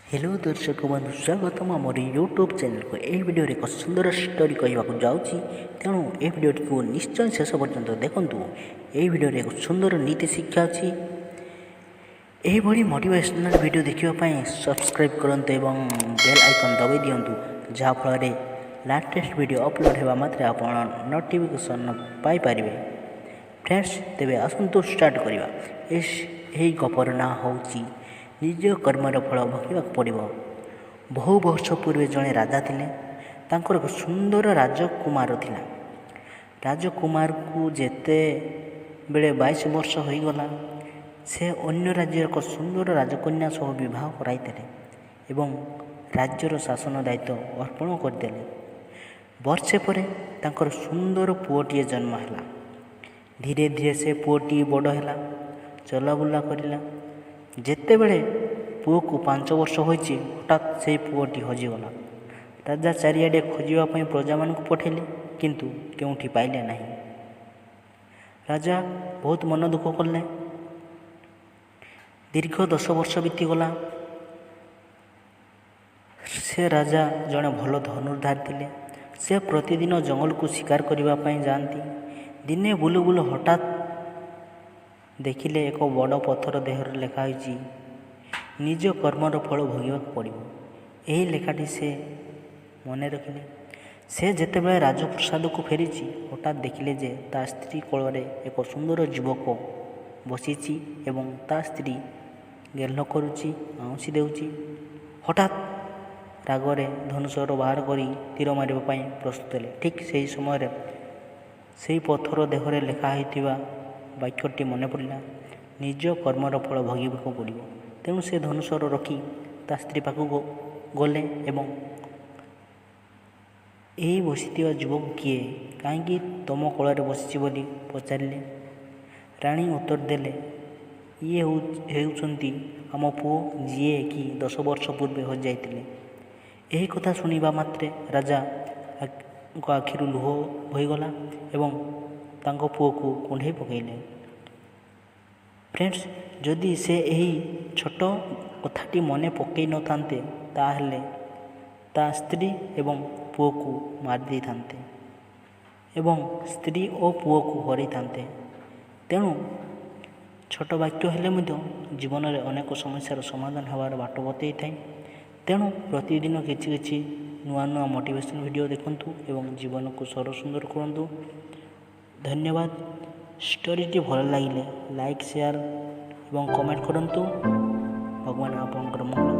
Hello ଦର୍ଶକ ବନ୍ଧୁ, ସ୍ୱାଗତମ ଆମର ୟୁଟ୍ୟୁବ୍ ଚ୍ୟାନେଲକୁ। ଏହି ଭିଡ଼ିଓରେ ଏକ ସୁନ୍ଦର ଷ୍ଟୋରି କହିବାକୁ ଯାଉଛି, ତେଣୁ ଏହି ଭିଡ଼ିଓଟିକୁ ନିଶ୍ଚୟ ଶେଷ ପର୍ଯ୍ୟନ୍ତ ଦେଖନ୍ତୁ। ଏହି ଭିଡ଼ିଓରେ ଏକ ସୁନ୍ଦର ନୀତି ଶିକ୍ଷା ଅଛି। ଏହିଭଳି ମୋଟିଭେସନାଲ୍ ଭିଡ଼ିଓ ଦେଖିବା ପାଇଁ ସବସ୍କ୍ରାଇବ୍ କରନ୍ତୁ ଏବଂ ବେଲ୍ ଆଇକନ୍ ଦବାଇ ଦିଅନ୍ତୁ, ଯାହାଫଳରେ ଲାଟେଷ୍ଟ ଭିଡ଼ିଓ ଅପଲୋଡ଼ ହେବା ମାତ୍ରେ ଆପଣ ନୋଟିଫିକେସନ୍ ପାଇପାରିବେ। ଫ୍ରେଣ୍ଡସ୍, ତେବେ ଆସନ୍ତୁ ଷ୍ଟାର୍ଟ କରିବା। ଏହି ଗପର ନାଁ ହେଉଛି ନିଜ କର୍ମର ଫଳ ଭୋଗିବାକୁ ପଡ଼ିବ। ବହୁ ବର୍ଷ ପୂର୍ବେ ଜଣେ ରାଜା ଥିଲେ। ତାଙ୍କର ଏକ ସୁନ୍ଦର ରାଜକୁମାର ଥିଲା। ରାଜକୁମାରକୁ ଯେତେବେଳେ 22 ବର୍ଷ ହୋଇଗଲା, ସେ ଅନ୍ୟ ରାଜ୍ୟର ଏକ ସୁନ୍ଦର ରାଜକନ୍ୟା ସହ ବିବାହ କରାଇଦେଲେ ଏବଂ ରାଜ୍ୟର ଶାସନ ଦାୟିତ୍ୱ ଅର୍ପଣ କରିଦେଲେ। ବର୍ଷେ ପରେ ତାଙ୍କର ସୁନ୍ଦର ପୁଅଟିଏ ଜନ୍ମ ହେଲା। ଧୀରେ ଧୀରେ ସେ ପୁଅଟି ବଡ଼ ହେଲା, ଚଲାବୁଲା କରିଲା। ଯେତେବେଳେ ପୁଅକୁ 5 ବର୍ଷ ହୋଇଛି, ହଠାତ୍ ସେଇ ପୁଅଟି ହଜିଗଲା। ରାଜା ଚାରିଆଡ଼େ ଖୋଜିବା ପାଇଁ ପ୍ରଜାମାନଙ୍କୁ ପଠାଇଲେ, କିନ୍ତୁ କେଉଁଠି ପାଇଲେ ନାହିଁ। ରାଜା ବହୁତ ମନ ଦୁଃଖ କଲେ। ଦୀର୍ଘ 10 ବର୍ଷ ବିତିଗଲା। ସେ ରାଜା ଜଣେ ଭଲ ଧନୁର୍ଧାରୀ ଥିଲେ। ସେ ପ୍ରତିଦିନ ଜଙ୍ଗଲକୁ ଶିକାର କରିବା ପାଇଁ ଯାଆନ୍ତି। ଦିନେ ବୁଲୁ ବୁଲୁ ହଠାତ୍ ଦେଖିଲେ, ଏକ ବଡ଼ ପଥର ଦେହରେ ଲେଖା ହୋଇଛି, "ନିଜ କର୍ମର ଫଳ ଭୋଗିବାକୁ ପଡ଼ିବ।" ଏହି ଲେଖାଟି ସେ ମନେ ରଖିଲେ। ସେ ଯେତେବେଳେ ରାଜପ୍ରାସାଦକୁ ଫେରିଛି, ହଠାତ୍ ଦେଖିଲେ ଯେ ତା ସ୍ତ୍ରୀ କୋଳରେ ଏକ ସୁନ୍ଦର ଯୁବକ ବସିଛି ଏବଂ ତା ସ୍ତ୍ରୀ ଗେହ୍ଲ କରୁଛି, ଆଉଁସି ଦେଉଛି। ହଠାତ୍ ରାଗରେ ଧନୁଶର ବାହାର କରି ତୀର ମାରିବା ପାଇଁ ପ୍ରସ୍ତୁତ ହେଲେ। ଠିକ୍ ସେହି ସମୟରେ ସେଇ ପଥର ଦେହରେ ଲେଖା ହୋଇଥିବା ବାକ୍ୟଟି ମନେ ପଡ଼ିଲା, "ନିଜ କର୍ମର ଫଳ ଭୋଗିବାକୁ ପଡ଼ିବ।" ତେଣୁ ସେ ଧନୁଶର ରଖି ତା ସ୍ତ୍ରୀ ପାଖକୁ ଗଲେ ଏବଂ "ଏହି ବସିଥିବା ଯୁବକ କିଏ? କାହିଁକି ତୁମ କୋଳରେ ବସିଛି?" ବୋଲି ପଚାରିଲେ। ରାଣୀ ଉତ୍ତର ଦେଲେ, "ଇଏ ହେଉଛନ୍ତି ଆମ ପୁଅ, ଯିଏ କି 10 ବର୍ଷ ପୂର୍ବେ ହଜିଯାଇଥିଲେ।" ଏହି କଥା ଶୁଣିବା ମାତ୍ରେ ରାଜାଙ୍କ ଆଖିରୁ ଲୁହ ବୋହିଗଲା ଏବଂ ତାଙ୍କ ପୁଅକୁ କୁଣ୍ଢେଇ ପକାଇଲେ। ଫ୍ରେଣ୍ଡସ୍, ଯଦି ସେ ଏହି ଛୋଟ କଥାଟି ମନେ ପକାଇ ନଥାନ୍ତେ, ତାହେଲେ ତା ସ୍ତ୍ରୀ ଏବଂ ପୁଅକୁ ମାରି ଦେଇଥାନ୍ତେ ଏବଂ ସ୍ତ୍ରୀ ଓ ପୁଅକୁ ହରାଇଥାନ୍ତେ। ତେଣୁ ଛୋଟ ବାକ୍ୟ ହେଲେ ମଧ୍ୟ ଜୀବନରେ ଅନେକ ସମସ୍ୟାର ସମାଧାନ ହେବାର ବାଟ ବତାଇଥାଏ। ତେଣୁ ପ୍ରତିଦିନ କିଛି କିଛି ନୂଆ ନୂଆ ମୋଟିଭେସନ୍ ଭିଡ଼ିଓ ଦେଖନ୍ତୁ ଏବଂ ଜୀବନକୁ ସରସୁନ୍ଦର କରନ୍ତୁ। ଧନ୍ୟବାଦ। ଷ୍ଟୋରିଟି ଭଲ ଲାଗିଲେ ଲାଇକ୍, ସେୟାର ଏବଂ କମେଣ୍ଟ କରନ୍ତୁ। ଭଗବାନ ଆପଣଙ୍କର ମଙ୍ଗଳ।